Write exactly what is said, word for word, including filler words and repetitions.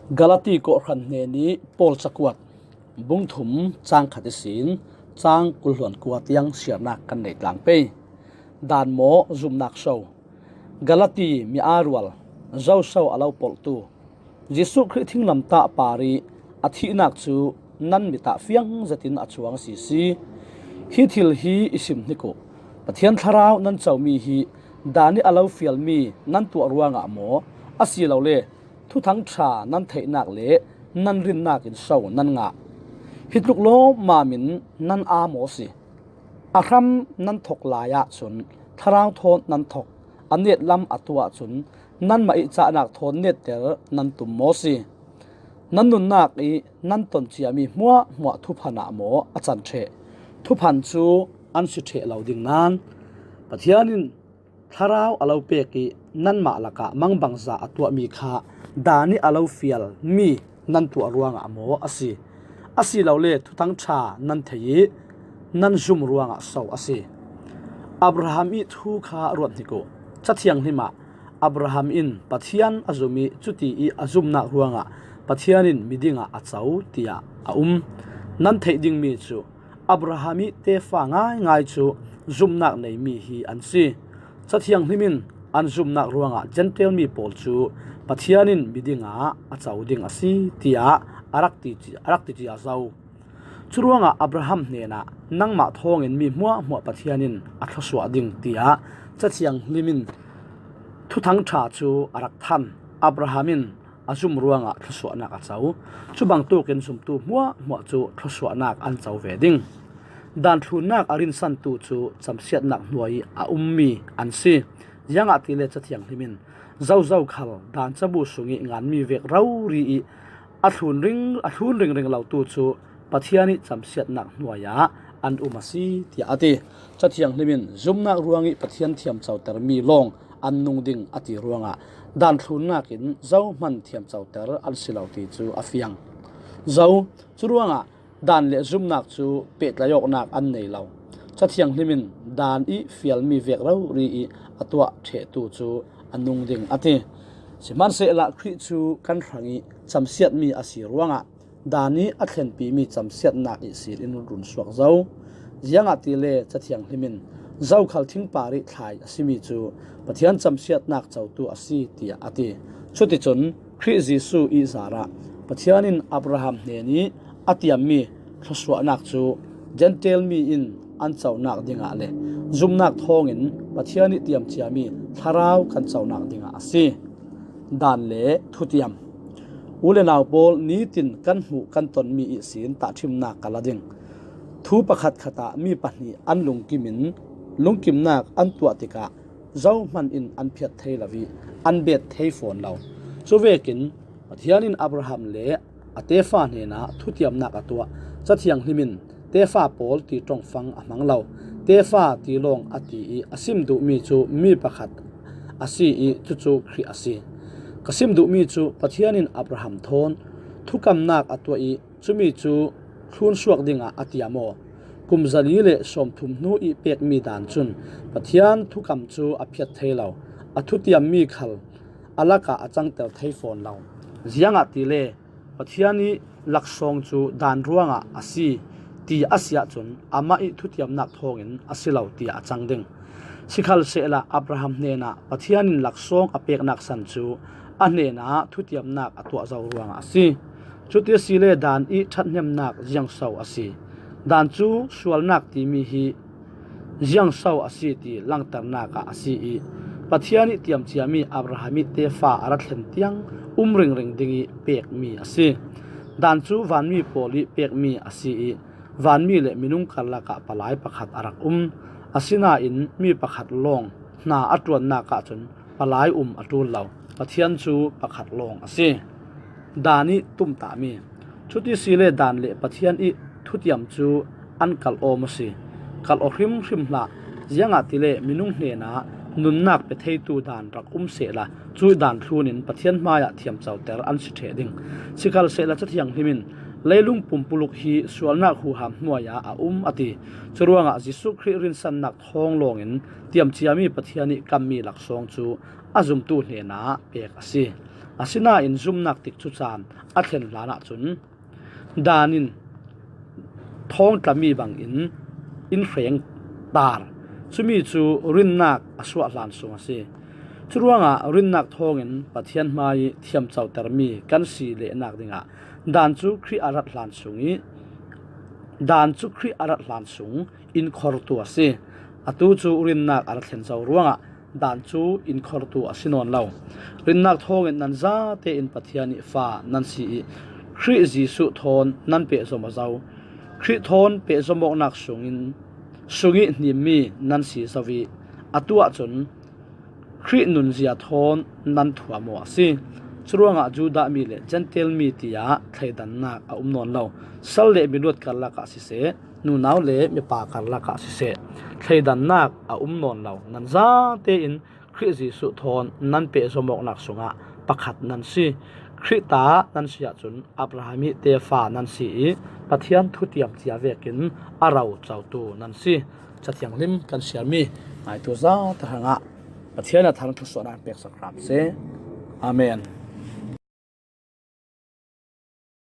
Galati kawhhran hnenih Paul cakuat, bung thum, cang khat ihsin cang kul hluan kua tiang siarnak kan nei tlang pei. Dan maw zumnak so? Galati mi aa rual, zo so a lo polhtu? Jesuh Khrih thinglamtah parih a thihnak cu nan mit ah fiang zetin a cuang a sisi. Hi thil hi i sim hnik uh: Pathian Thlarau nan comi hi Dan ih a lo fialmi nan tuah ruangah maw, asilole Thuthang ṭha nan theihnak le nan rinnak in so nan ngah? Hi tluk lawmmam in nan aa maw si? A hram nan thok lai ahcun Thlarau thawn nan thok, a netlam a tuah ahcun nanmah ih cahnak thawn netter nan tum maw si? Nan nunnak ih nan ton ciami hmuahhmuah thuphan ah maw a can ṭheh? Thuphan cu an si ṭheh lo ding nain Pathian in Thlarau a lo pek ih nanmah lakah mangbangza a tuahmi kha Dan ih a lo fialmi nan tuah ruangah maw a si? Asilole Thuthang ṭha nan thei ih nan zum ruangah so a si? Abraham ih thu kha ruat hnik uh. Ca Thianghlim ah Abraham in Pathian a zum ih cuti ih a zumnak ruangah Pathian in miding ah a co, tiah a um. Nan theih dingmi cu Abraham ih tefa ngaingai cu zumnak neimi hi an si. Ca Thianghlim in an zumnak ruangah Jentail mi pawl cu Pathian in miding ah a co ding a si, tiah a rak ti, a rak ti cia zo. Curuangah Abraham hnenah, nangmah thawngin mi hmuahhmuah Pathian in a thluasuah ding, tiah Ca Thianghlim in Thuthang ṭha cu a rak thanh. Abraham in a zum ruangah thluasuahnak a co. Cu bangtuk in zumtu hmuahhmuah cu thluasuahnak an co ve ding. Dan thlunnak a rinsantu cu camsiatnak hnuai ih a ummi an si. Ziangahtile Ca Thianghlim in, zozo khal Dan cabu sungih nganmi vek rori ih a thlun ring, a thlun ringring lotu cu Pathian ih camsiatnak hnuai ah an um a si, tiah a ti. Ca Thianghlim in zumnak ruangih Pathian thiamcotermi lawng an nung ding a ti ruangah Dan thlunnak in zohman thiamcoter an si lo ti cu a fiang zo. Curuangah Dan le zumnak cu pehtlaih awknak an nei lo. Ca Thianghlim in Dan ih fialmi vek rori ih a tuah ṭhehtu cu a nung ding a ti. Sihmanhsehlaw Khrih cu kan hrangih camsiatmi a si ruangah Dan ih a thlenpimi camsiatnak ihsin in run suak zo. Ziangahtile Ca Thianghlim in zokhal thingpar ih thlai a simi cu Pathian camsiatnak cotu a si, tiah a ti. Cuticun Khrih Jesuh ih zarah Pathian in Abraham hnenih a tiammi thluasuahnak cu Jentail mi in an conak dingah le zumnak thawngin Pathian ih tiamciami Thlarau kan conak dingah a si. Dan le thutiam. U le nau pawl, nitin kan hmuh kan tonmi ihsin tahṭhimnak ka la ding. Thu pakhatkhat ah mi pahnih an lungkim in lungkimnak an tuah tikah zohman in an phiat thei lo ih an bet thei fawn lo. Cuvekin Pathian in Abraham le a tefa hnenah thutiamnak a tuah. Ca Thianghlim in tefa pawl ti ṭongfang a hmang lo. Tefa ti lawng a ti ih a sim duhmi cu mi pakhat a si ih cucu Khrih a si. Ka sim duhmi cu Pathian in Abraham thawn thukamnak a tuah ih cumi cu thlunsuak dingah a tiam aw. Kum zali le sawmthum hnu ih pekmi Dan cun Pathian thukam cu a phiat thei lo. A thutiammi khal a lakah a cangter thei fawn lo. Ziangahtile Pathian ih laksawng cu Dan ruangah a si ti a si ahcun amah ih thutiamnak thawngin a si lo tiah a cang ding. Sikhalsehla Abraham hnenah Pathian in laksawng a peknak san cu a hnenah thutiamnak a tuah zo ruangah a si. Cuti asile Dan ih ṭhathnemnak ziangso a si? Dan cu sualnak timi hi ziangso a si ti langternak ah a si ih Pathian ih tiamciami Abraham ih tefa a ra thlen tiang um ringring ding ih pekmi a si. Dan cu vanmi pawl ih pekmi a si ih vanmi le minung karlak ah palai pakhat a rak um. Asinain mi pakhat lawng hna a ṭuannak ahcun palai um a ṭul lo. Pathian cu pakhat lawng a si. Dan ih tumtahmi. Cuti asile Dan le Pathian ih thutiam cu an kalh aw maw si? Kalh aw hrimhrim hlah. Ziangahtile minung hnenah nunnak pe theitu Dan rak um sehla, cuih Dan thlun in Pathian hmaiah thiamcoter an si ṭheh ding. Sikhalsehla Ca Thianghlim in, leilung pumpuluk hi sualnak huham hnuai ah a um, a ti. Curuangah Jesuh Khrih rinsannak thawng lawngin tiamciami Pathian ih kammi laksawng cu a zumtu hnenah pek a si. Asinain zumnak tikcu caan a thlen hlanah cun dan in thawng tlami bangin in hreng tar. Cumi cu rinnak a suah hlan sung a si. Curuangah rinnak thawngin Pathian hmai thiamcotermi kan si lehnak dingah dan cu Khrih a rat hlan sung ih dan cu Khrih a rat hlan sung in khortu a si. Atu cu rinnak a ra thlen zo ruangah dan cu in khortu a si nawn lo. Rinnak thawngin nan zate in Pathian ih fa nan si ih Khrih Jesuh thawn nan pehzom aw zo. Khrih thawn pehzom awknak sungin sungih hnimmi nan si zo ih atu ahcun Khrih nunzia thawn nan thuam aw a si. Curuangah Judah mi le Jentail mi tiah thleidannak a um nawn lo. Sal le miluat karlak ah siseh, nunau le mipa karlak ah siseh, thleidannak a um nawn lo. Nan zate in Khrih Jesuh thawn nan pehzom awknak sungah pakhat nan si. Khrih ta nan si ahcun Abraham ih tefa nan si ih Pathian thutiam cia vekin a rocotu nan si. Cathianghlim kan siarmi ngaitu zate hrangah Pathian a thar thlusuahnak peksak hram seh. Amen.